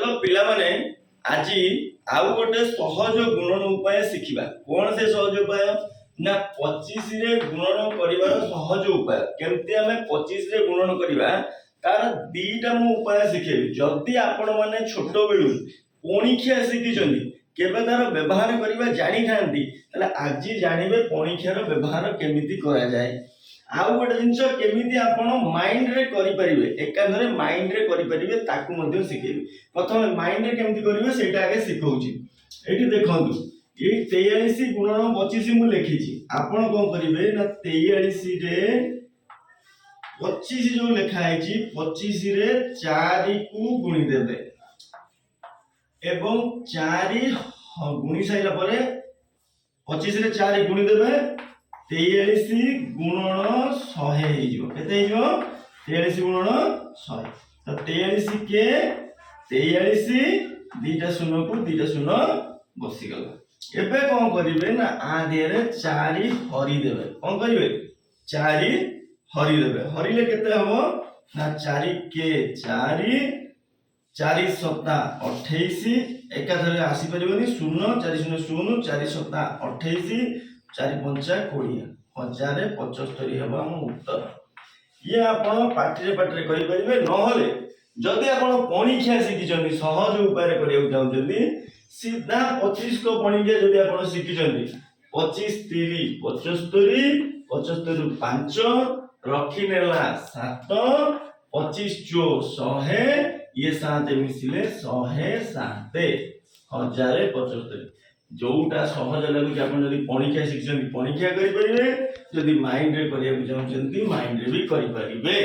ତ ପିଲାମାନେ, ଆଜି ଆଉ ଗୋଟେ ସହଜ ଗୁଣନ ଉପାୟ ଶିଖିବା। କଣ ସେ ସହଜ ଉପାୟ ନା 25ରେ ଗୁଣନ କରିବାର ସହଜ ଉପାୟ। କେମିତି ଆମେ 25ରେ ଗୁଣନ କରିବା, ତାର ଦିଟା ମୁଁ ଉପାୟ ଶିଖେଇବି। ଯଦି ଆପଣମାନେ ଛୋଟବେଳୁ ପଣିଖିଆ ଶିଖିଛନ୍ତି, କେବେ ତାର ବ୍ୟବହାର କରିବା ଜାଣିଥାନ୍ତି, ତାହେଲେ ଆଜି ଜାଣିବେ ପଣିଖିଆର ବ୍ୟବହାର କେମିତି କରାଯାଏ। ଆଉ ଗୋଟେ ଜିନିଷ, କେମିତି ଆପଣ ମାଇଣ୍ଡରେ କରିପାରିବେ, ଏକାଥରେ ମାଇଣ୍ଡରେ କରିପାରିବେ, ତାକୁ ମଧ୍ୟ ଶିଖେଇବି। ପ୍ରଥମେ ମାଇଣ୍ଡରେ କେମିତି କରିବେ, ସେଇଟା ଆଗେ ଶିଖଉଛି। ଏଇଠି ଦେଖନ୍ତୁ, ଏଇ 43 ଗୁଣନ 25 ମୁଁ ଲେଖିଛି। ଆପଣ କଣ କରିବେ ନା 43ରେ 25 ଯୋଉ ଲେଖା ହେଇଛି, 25ରେ 4କୁ ଗୁଣି ଦେବେ ଏବଂ 4 ଗୁଣି ସାରିଲା ପରେ, 25ରେ 4 ଗୁଣି ଦେବେ, 43 ଗୁଣନ 100 ହେଇଯିବ। କେତେ ହେଇଯିବ? 43 ଗୁଣନ 100। ତ 43 କେ 43, ଦିଟା ଶୂନକୁ ଦିଟା ଶୂନ ବସିଗଲା। ଏବେ କଣ କରିବେ ନା ଆ ଦେହରେ 4 ହରି ଦେବେ। କଣ କରିବେ? 4 ହରି ଦେବେ। ହରିଲେ କେତେ ହବ ନା 4 କେ 4, 4 ସତା 28। ଏକାଥରେ ଆସିପାରିବନି। ଶୂନ, ଚାରି ଶୂନ ଶୂନ, 4 ସତା 28, 4 ପଞ୍ଚା 20, 1075 ହେବ ଆମ ଉତ୍ତର। ଇଏ ଆପଣ ପାଟିରେ ପାଟିରେ କରିପାରିବେ। ନହେଲେ ଯଦି ଆପଣ ପଣିଖିଆ ଶିଖିଛନ୍ତି, ସହଜ ଉପାୟରେ କରିବାକୁ ଚାହୁଁଛନ୍ତି, ସିଧା 25 ପଣିଖିଆ ଯଦି ଆପଣ ଶିଖିଛନ୍ତି, 25 ତିରି 75, 75ରୁ 5 ରଖିନେଲା 7, 25 ଚଉ 100, ଇଏ 7 ମିଶିଲେ 107, 1075। ଯୋଉଟା ସହଜ ଲାଗୁଛି, ଆପଣ ଯଦି ପଣିଖିଆ ଶିଖିଛନ୍ତି, ପଣିଖିଆ କରିପାରିବେ। ଯଦି ମାଇଣ୍ଡରେ କରିବାକୁ ଚାହୁଁଛନ୍ତି, ମାଇଣ୍ଡରେ ବି କରିପାରିବେ।